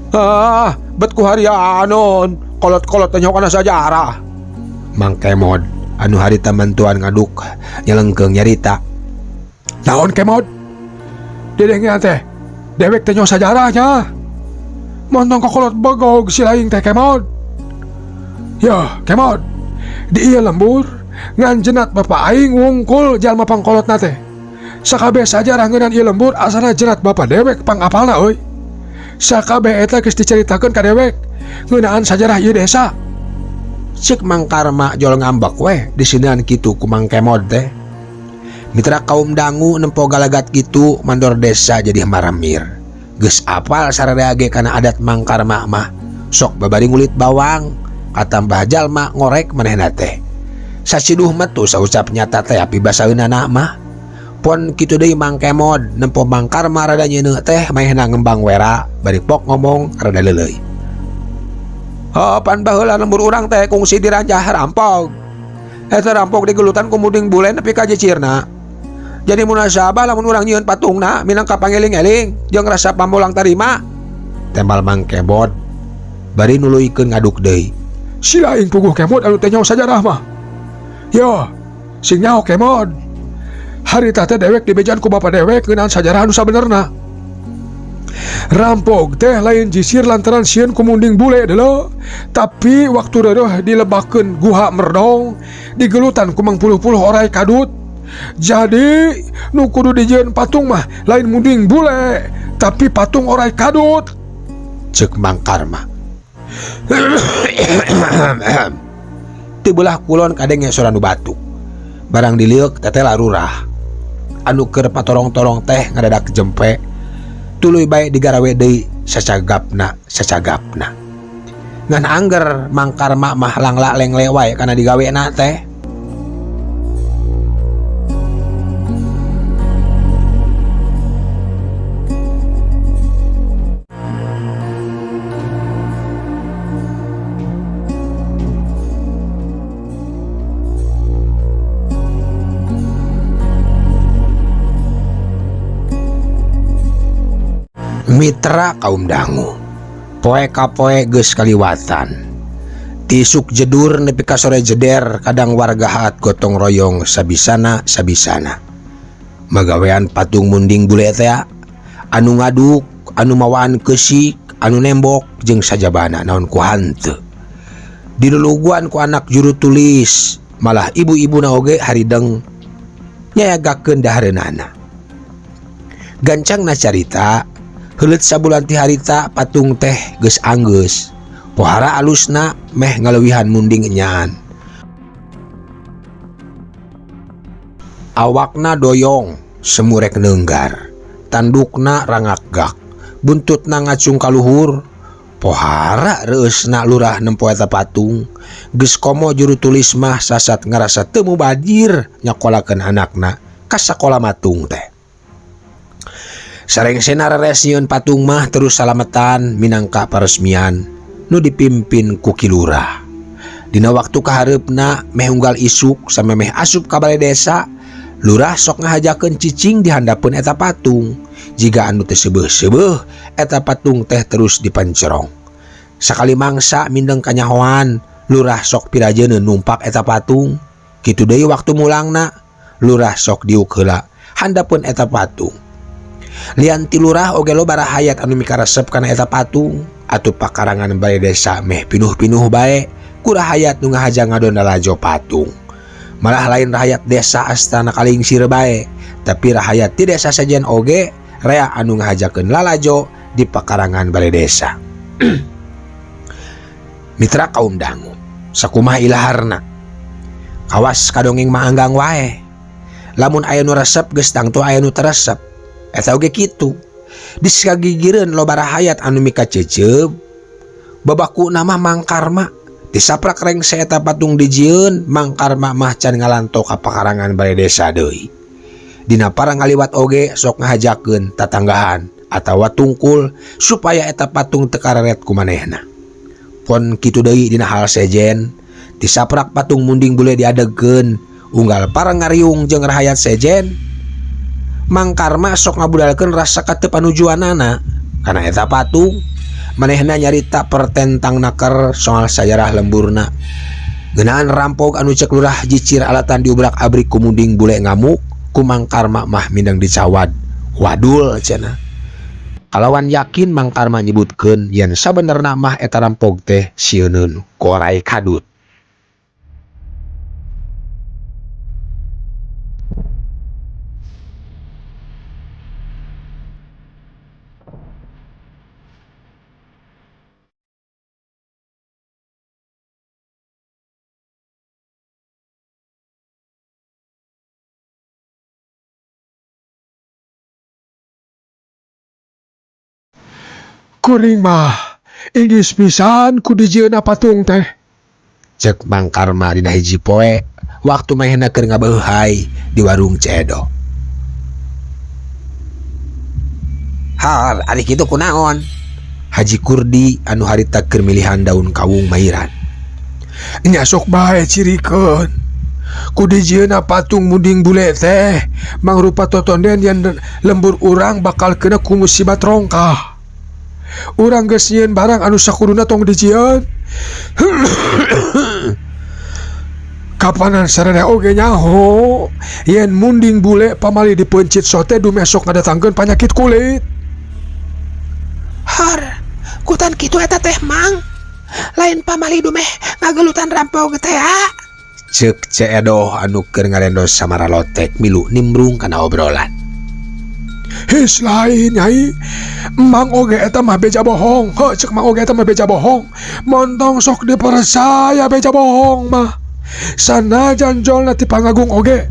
Ah, bet ku harianon, kolot-kolot teh nyokana sajarah. Mang Kemod anu harita mantuan ngaduk nyelengkeung nyarita. Naon Kemod? Dedengean teh, dewek teh nyo sajarahnya. Montong kokolot begog si laing teh Kemod. Yeuh, Kemod. Di ieu lembur ngan jenat bapa aing wungkul jalma pangkolotna teh. Sakabeh sajarah ngeunan ieu lembur asana jenat bapa dewek pangapalna euy. Sakabeh eta geus dicaritakeun ka dewek ngeunaan sajarah ieu desa. Ceuk Mang Karma jol ngambek weh diseuneun kitu ku Mang Kemod teh. Mitra kaum dangu nempo galagat kitu mandor desa jadi maramir. Geus apal sararea ge kana adat Mang Karma mah. Sok babari ngulit bawang katambah jalma ngorek manehna teh. Saciduh metu saucap nyata teh api basaeunana mah. Pon kitu deui Mang Kemod nempo Mang Karma rada nyeuneu teh manehna ngembang wera bari pok ngomong rada leuleuy. Oh, pan baheula lembur urang teh kungsi diranjah rampok. Eta rampok digelutan ku muding bule nepi ka cicirna. Jadi munasabah lamun urang nyieun patungna minangka pangeling-eling jeung rasa pamulang tarima. Tembal Mang Kemod bari nuluykeun ngaduk deui. Si laing puguh Kemod anu teh nyaho sajarah mah. Yo, sing nyaho Kemod. Harita teh dewek dibejaan ku bapa dewek ngeunaan sajarah anu sabenerna. Rampok teh lain jisir lantaran sieun ku munding bule deuleu, tapi waktu reureuh dilebakeun guha merdong, digelutan ku mangpuluh-puluh orai kadut. Jadi nu kudu dijieun patung mah lain munding bule, tapi patung orai kadut. Cek Mang Karma. Ti belah kulon kadenge sora nu batuk. Barang dilieuk teteh larurah. Anu keur patorong-torong teh ngadadak jempe. Tuluy bae digarawe deui sacagapna sacagapna. Ngan angger Mang Karma mah langla lengle wae kana digawena teh. Mitra kaum dangu poe ka poe geus kaliwatan tisuk jedur nepi ka sore jeder kadang warga haat gotong royong sabisana sabisana magawean patung munding bule teh anu ngaduk anu mawaan keusik anu nembok jeung sajabana naon ku hanteu diluluguan ku anak juru tulis malah ibu-ibuna oge harideng nyayagakeun dahareunana gancangna carita. Heuleut sabulan ti harita patung teh geus anggeus. Pohara alusna meh ngaleuwihan munding enyaan. Awakna doyong semurek neunggar. Tandukna rangakgak. Buntutna ngacung ka luhur. Pohara reueusna lurah nempo eta patung. Geus komo juru tulis mah sasat ngarasa teu mubajir nyakolakeun anakna ka sakola matung teh. Sarengsena reres nyieun patung mah terus salametan minangka paresmian nu dipimpin ku Ki Lurah. Dina waktu kahareupna meh unggal isuk samemeh asup ka bale desa, lurah sok ngahajakeun cicing di handapeun eta patung. Jiga anu teu seubeuh-seubeuh eta patung teh terus dipancerong. Sakali mangsa mindeng kanyahoan, lurah sok pirajeuneun numpak eta patung. Kitu deui waktu mulangna, lurah sok diuk heula handapeun eta patung. Lian ti lurah oge loba rahayat anu mikaresep kana eta patung atuh pakarangan bale desa meh pinuh-pinuh bae ku rahayat nu ngahaja ngadon lalajo patung. Malah lain rahayat desa astana kalingsir bae, tapi rahayat ti desa sejen oge rea anu ngahajakeun lalajo di pakarangan bale desa. Mitra kaum dangu sakumaha ilaharna kawas kadongeng mah anggang wae. Lamun aya nu resep geus tangtu aya nu teresep. Eta oge kitu. Diskagigireun loba rahayat anu mikaceuceub. Babaku nama Mang Karma. Disaprak rengse eta patung dijieun, Mang Karma mah can ngalanto ka pakarangan bale desa deui. Dina parang ngaliwat oge sok ngahajakeun tatanggahan atawa tungkul supaya eta patung teu kareret ku manehna. Pon kitu deui dina hal sejen, disaprak patung munding bule diadegkeun, unggal parang ngariung jeung rahayat sejen. Mang Karma sok ngabudalkeun rasa kateu panujuanana kana eta patung. Manehna nyarita pertentang naker soal sajarah lemburna. Ngeunaan rampok anu cek lurah jicir alatan diubrak-abrik ku munding bule ngamuk, ku Mang Karma mah mindeng dicawad. Wadul cenah. Kalawan yakin Mang Karma nyebutkeun yen sabenerna mah eta rampok teh sieuneun korai kadut. Kuring mah inggis pisan ku dijieunna patung teh. Cek Mang Karma dina hiji poe waktu manehna keur ngabeuhay di warung Cedo. Har, ari kitu kunaon? Haji Kurdi anu harita keur milihan daun kawung mairan. Nya sok bae cirikeun. Ku dijieunna patung munding bule teh mangrupa totonden yen lembur urang bakal kena ku musibat rongkah. Urang geus nyieun barang anu sakuduna tong dijieun. Kapanan sararea oge nyaho yen munding bule pamali dipeuncit sote dumeh sok ngadatangkeun panyakit kulit. Har, kutan kitu eta teh Mang. Lain pamali dumeh ngagelutan rampok teh ha. Cek Ceu Edoh anu keur ngalendos samara lotek milu nimbrung kana obrolan. His lain nyai, Mang oge eta mah beja bohong. Heuh cek Mang oge eta mah beja bohong. Montong sok dipercaya beja bohong mah. Sanajan jolna ti pangagung oge.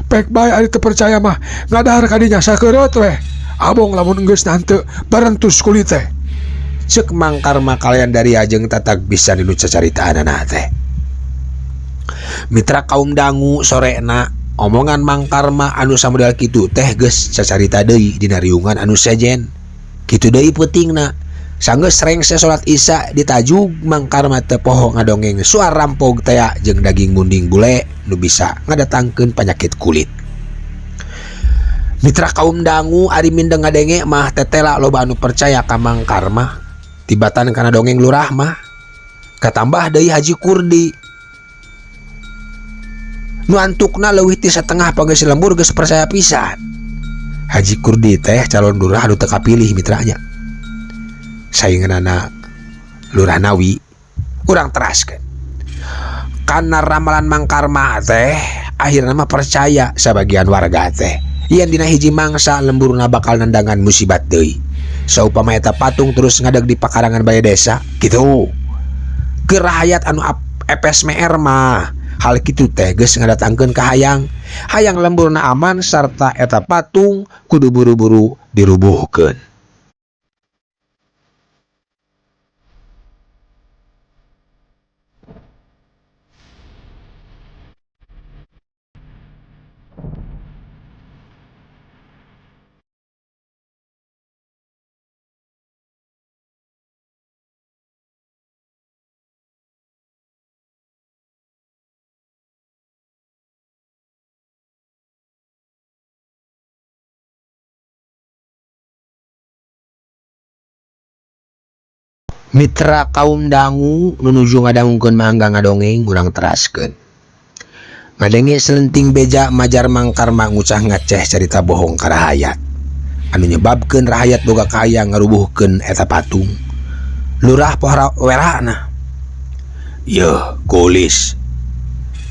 Pek bae ari teu percaya mah ngadahar kadinya sakeureut weh. Abong lamun geus nante barentus kulit teh. Cek Mang Karma kalayan dari ajeng tatag bisa dinu cacaritaanana teh. Mitra kaum dangu sorena omongan Mang Karma anu samodel kitu teh geus cacarita deui dina riungan anu sejen. Kitu deui peutingna. Sanggeus rengse salat Isya ditajug Mang Karma teu poho ngadongeng suar rampog tea jeung daging munding bule nu bisa ngadatangkeun panyakit kulit. Mitra kaum dangu ari mindeng ngadenge mah tetela loba anu percaya ka Mang Karma. Tibatan kana dongeng lurah mah katambah deui Haji Kurdi. Nu antukna leuwih ti satengah pangeus lembur geus percaya pisan. Haji Kurdi teh calon lurah anu teu kapilih mitranya. Sainganana Lurah Nawi urang teraskeun. Kana ramalan Mang Karma teh akhirna mah percaya sabagian warga teh. Yen dina hiji mangsa lemburna bakal nandangan musibat deui. Saupama eta patung terus ngadeg di pakarangan balai desa kitu. Keur rahayat anu epes meer mah hal kitu teh geus ngadatangkeun ka hayang. Hayang lemburna aman sarta eta patung kudu buru-buru dirubuhkeun. Mitra kaum dangu nu nuju ngadangungkeun mangga ngadongeng urang teraskeun. Ngadenge selenting beja majar Mang Karma ngucah ngaceh carita bohong ka rahayat. Anu nyebabkeun rahayat boga kaya ngarubuhkeun eta patung. Lurah pohara werana. Yeuh, kulis.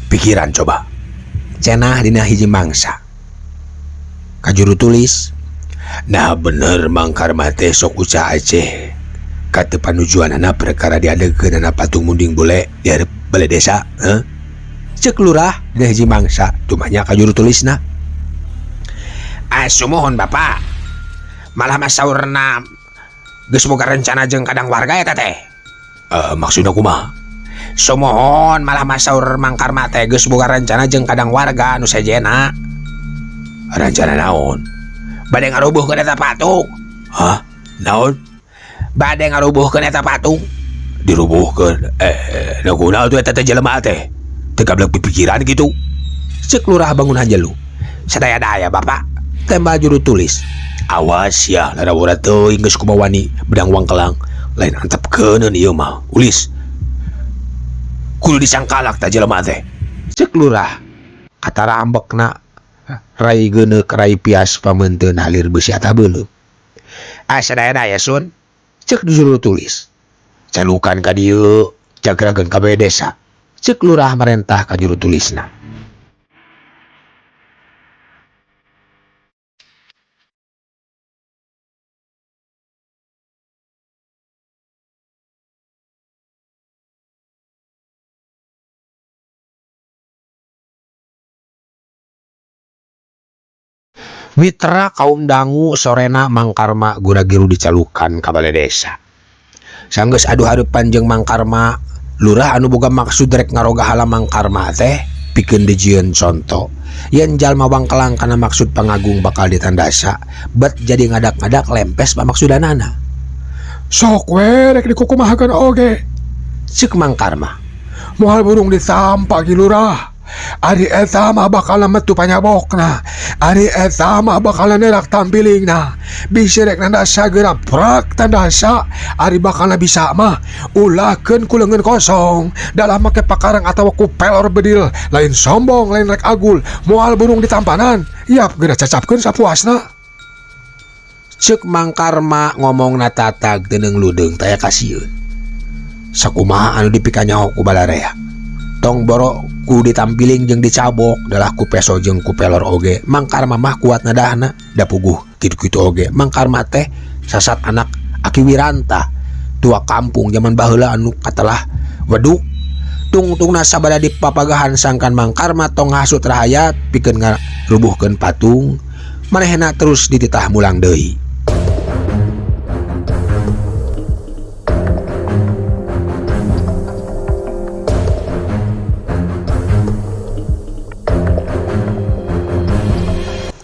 Pikiran coba. Cenah dina hiji mangsa. Ka juru tulis. Nah bener Mang Karma teh sok ucah aceh. Kata panujuanana perkara diadegeunana patung munding bule di hareup balai desa, heuh? Cek lurah dina hiji mangsa tumanya ka juru tulisna. Sumuhun Bapak. Malah mah saurna geus boga rencana jeung kadang warga eta teh. Maksudna kumaha? Sumuhun malah mah saur Mang Karma teh geus boga rencana jeung kadang warga anu sejena. Rencana naon? Bade ngarubuhkeun eta patung. Hah? Naon? Bade ngarubuhkeun eta patung. Dirubuhkeun. Da kunaon tuh eta teh jelema teh? Teu gablek pipikiran kitu. Cek lurah bangun hanjelu. Sadaya-daya Bapak. Tembal juru tulis. Awas ya larawara teuing geus kumaha wani bedang wangkelang. Lain antepkeuneun ieu mah. Ulis. Kudu disangkalak tah jelema teh. Cek lurah. Katara ambekna rai geuneuk rai pias pameunteun halir beusi atah beuleum. Sadaya-daya sun. Cek juru tulis. Calukan ka dieu, jagrageun ka balai desa. Cek lurah marentah ka juru tulisna. Mitra kaum dangu sorena Mang Karma gura-giru dicalukan ka balai desa. Sanggeus adu hareupan jeung Mang Karma, lurah anu boga maksud rek ngaroga hala Mang Karma teh pikeun dijieun conto. Yen jalma wangkelang kana maksud pangagung bakal ditandasa, bet jadi ngadak-ngadak lempes pamaksudanana. Sok we rek dikukumahakeun oge. Ceuk Mang Karma. Moal burung ditampa ki lurah. Ari eta mah bakal metu panyabokna. Ari eta mah bakal nerak tampilingna. Bisi rek nandasa geura prak tandasa. Ari bakal bisa mah ulahkeun ku leungeun kosong. Dalam make pakarang atawa ku pelor bedil. Lain sombong lain rek agul. Moal burung ditampanan. Yap geura cacapkeun sapuasna. Ceuk Mang Karma ngomongna tatag teuneung ludeung taya kasieun. Sakumaha anu dipikanyaho ku balarea. Tong boro ku ditampiling jeung dicabok dalah ku peso jeung ku pelor oge. Mang Karma mah kuat nadahna da puguh kitu-kitu oge. Mang Karma teh sasat anak Aki Wiranta tua kampung zaman baheula anu katelah weduk. Tungtungna sabada dipapagahan sangkan Mang Karma tong hasut rahayat pikeun ngarubuhkeun patung manehna terus dititah mulang deui.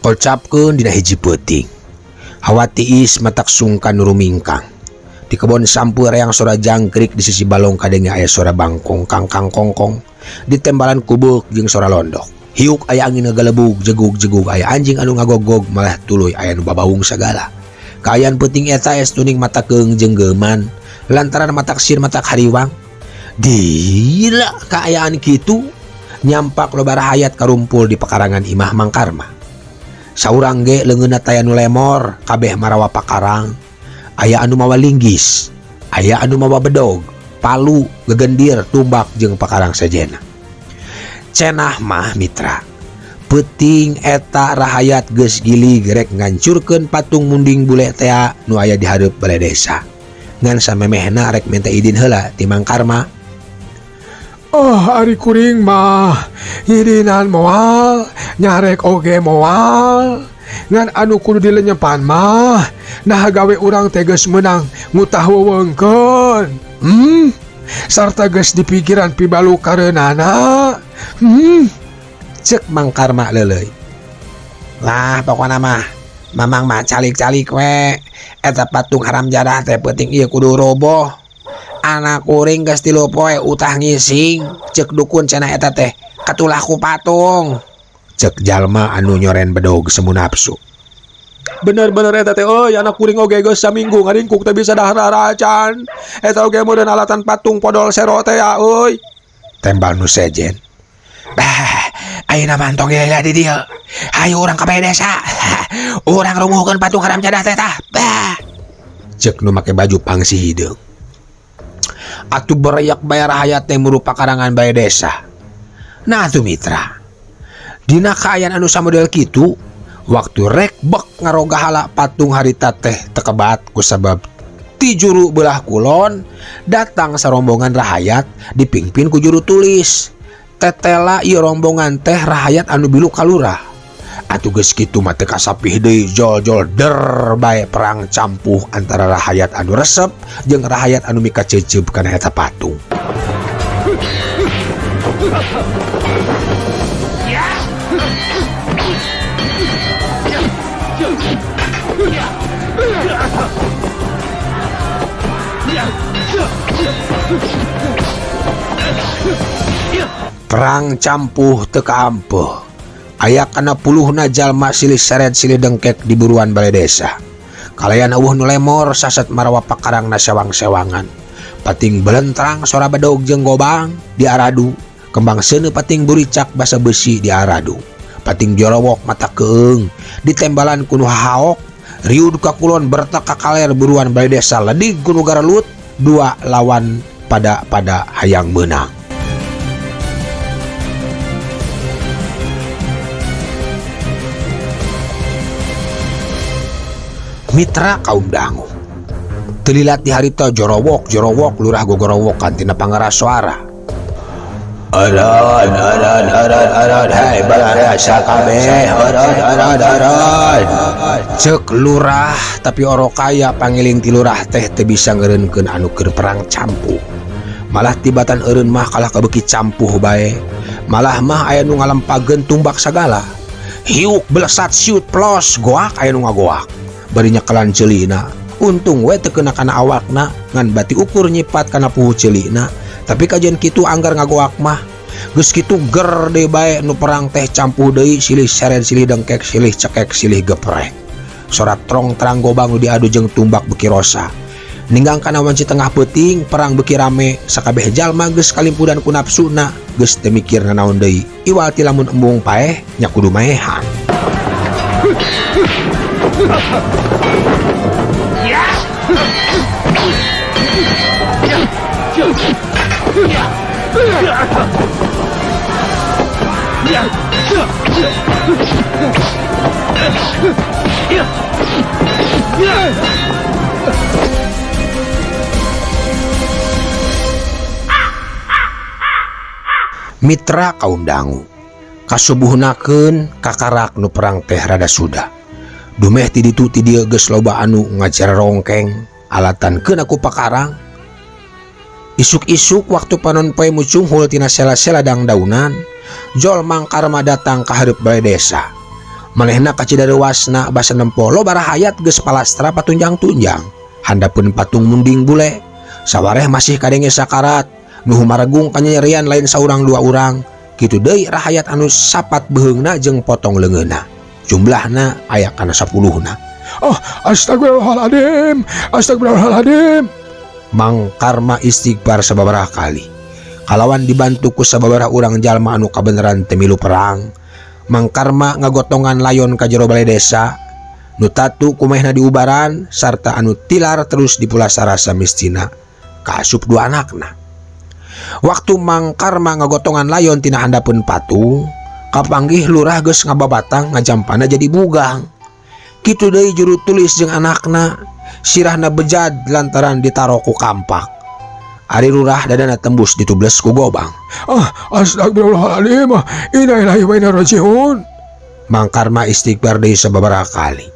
Kocapkeun dina hiji peuting. Hawa tiis matak sungkan nu rumingkang. Di kebon sampeu reang sora jangkrik di sisi balong kadenge aya sora bangkong kangkang kongkong. Di tembalan kubeuk jeung sora londok. Hiuk aya angin ngagalebug jegug-jegug aya anjing anu ngagogog malah tuluy aya nu babaung sagala. Kaayaan peuting eta es tuning mata keung jeung geuman lantaran matak sir matak hariwang. Gila kaayaan kitu nyampak loba rahayat karumpul di pekarangan imah Mang Karma. Saurang ge leungeunna taya nu lemor kabeh marawa pakarang. Aya anu mawa linggis, aya anu mawa bedog, palu, gegendir, tumbak jeung pakarang sejena. Cenah mah mitra. Peuting eta rahayat geus gilig rek ngancurkeun patung munding bule tea nu aya di hareup bale desa. Ngan samemehna rek minta idin heula ti Mang Karma. Oh, ari kuring mah idinan moal, nyarek oge moal. Ngan anu kudu dilenyepan mah, nah gawe urang teh geus meunang ngutah wewengkeun. Sarta geus dipikiran pibalu kareunana. Cek Mang Karma leuleuy. Lah pokona mah mamang mah calik-calik we. Eta patung haram jadah teh peuting ieu kudu roboh. Anak kuring geus 3 poe utah ngising, cek dukun cenah eta teh katulah ku patung. Cek jalma anu nyoren bedog semu nafsu. Bener-bener eta teh euy anak kuring oge geus saminggu ngaringkuk teh bisa dahar acan. Eta oge meureun alatan patung podol sero teh ya euy. Tembal nu sejen. Bah, ayeuna mah entong lila di dieu. Hayu urang ka bale desa. Urang rumuhkeun patung haram jadah teh tah. Bah. Cek nu make baju pangsi hideung. Atuh bereyak bayar hayat teh muru pakarangan bale desa. Nah atuh mitra. Dina kaayaan anu samodel kitu, waktu rek bek ngarogahala patung harita teh tekebat kusabab ti juru belah kulon datang sarombongan rahayat dipimpin ku juru tulis. Tetela ieu rombongan teh rahayat anu bilu kalurah. Atuh geus kitu mah teu kasapih deui jol-jol der bae perang campuh antara rahayat anu resep jeung rahayat anu mikaceuceub kana eta patung. Perang campuh teu kaampeuh. Aya kana puluhna jalma silih seret silih dengkek di buruan bale desa. Kalayan eueuh nu lemor sasat marawa pakarangna sewang-sewangan. Pating belentrang sora bedog jeung gobang di aradu. Kembang seuneu pating buricak basa besi di aradu. Pating jorowok mata keung ditembalan ku nu hahaok. Riud ka kulon bertek ka kaler buruan bale desa ledig ku nu garelut dua lawan pada pada hayang meunang. Mitra kaum dangu. Telilat di harita jorowok jorowok lurah gogorowokan tina pangeras suara. Aran aran aran aran hai balarea sakabeh aran aran aran. Cek lurah tapi oro kaya pangiling ti lurah teh teu bisa ngeureunkeun anu keur perang campuh. Malah tibatan eureun mah kalah kabeuki campuh bae. Malah mah aya nu ngalempageun tumbak sagala. Hiuk belesat siut plos goak aya nu ngagoak. Bari nyekelan ceulina. Untung we teu kena kana awakna ngan bati ukur nyipat kana puhu ceulina. Tapi kajian kitu anggar ngagoak mah. Geus kitu ger deui bae nu perang teh campuh deui silih seret silih dengkek silih cekek silih geprek. Sora trong terang gobang nu diadu jeung tumbak beuki rosa. Ninggang kana wanci tengah peuting perang beuki rame sakabeh jalma geus kalimpudan ku nafsuna geus teu mikir nanaon deui. Iwal ti lamun embung paeh nya kudu maehan. Mitra kaum dangu, kasubuhnakeun kakarak nu perang teh rada sudah. Dumeh ti ditu ti dieu geus loba anu ngajarongkeng alatan keun ku pakarang. Isuk-isuk waktu panon poe mucunghul tina sela-sela dangdaunan, jol Mang Karma datang ka hareup balai desa. Manehna kacidareuwasna basa nempo loba rahayat geus palastra patunjang-tunjang. Handapeun patung munding bule, sawareh masih kadenge sakarat. Nu maragung kanyerian lain saurang dua urang, kitu deui rahayat anu sapat beuheungna jeung potong leungeunna. Jumlahna aya kana 10-na. Oh, astagfirullahaladzim, astagfirullahaladzim. Mang Karma istighfar sababaraha kali. Kalawan dibantu ku sababaraha urang jalma anu kabeneran teu milu perang. Mang Karma ngagotongan layon ka jero balai desa. Nu tatu kumehna diubaran sarta anu tilar terus dipulasara samistina kaasup dua anakna. Waktu Mang Karma ngagotongan layon tina handapeun patung, kapanggih lurah geus ngababatang ngajampana jadi bugang. Kitu deui juru tulis jeung anakna, sirahna bejad lantaran ditaro ku kampak. Ari lurah dadana tembus ditubles ku gobang. Ah, astagfirullahaladzim, innalillahi wa inna ilaihi rajiun. Mang Karma istighfar deui sababaraha kali.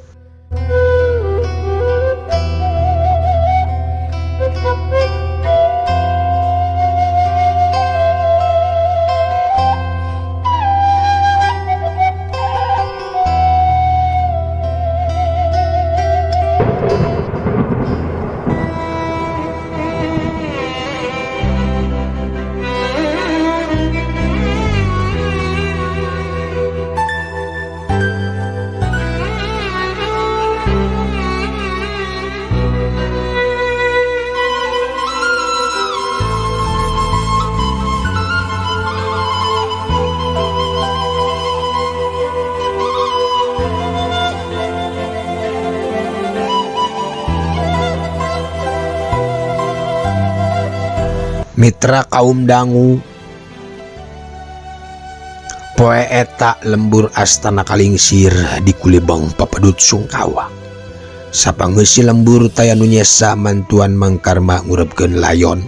Mitra kaum dangu, poe eta lembur astana kalingsir di kulibang papadut Sungkawa. Sapangeusi lembur taya nu nyesa mantuan Mang Karma ngurebkeun layon.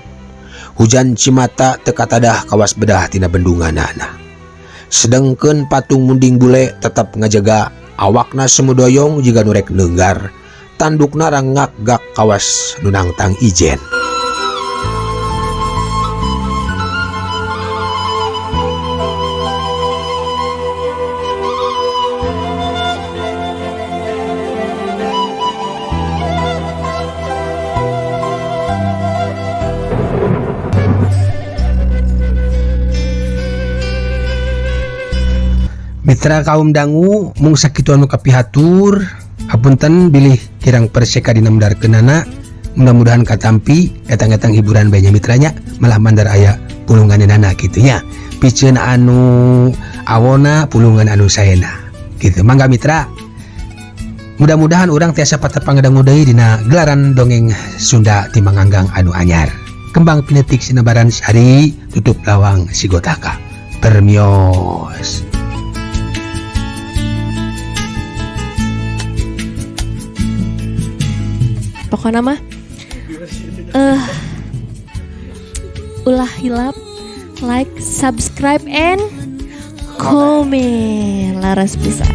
Hujan cimata teu katadah kawas bedah tina bendunganana. Sedengkeun patung munding bule tetep ngajaga awakna sumudoyong jiga nu rek neunggar. Tandukna rangak gak kawas nu nangtang ijen. Mitra kaum dangu mung sakitu anu kapihatur, hapunten bilih kirang perseka dina medarkeunana. Mudah-mudahan katampi etang-etang hiburan bae nya mitranya, malah mandar aya pulunganana kitu nya. Piceun anu awona pulungan anu saena kitu. Mangga mitra, mudah-mudahan urang tiasa patepang ngadangu deui dina gelaran dongeng Sunda ti Manganggang anu anyar. Kembang pinetik sinabaran sari, tutup lawang sigotaka. Permios. Pokoknya mah ulah hilap like, subscribe, and comment. Laras pisan.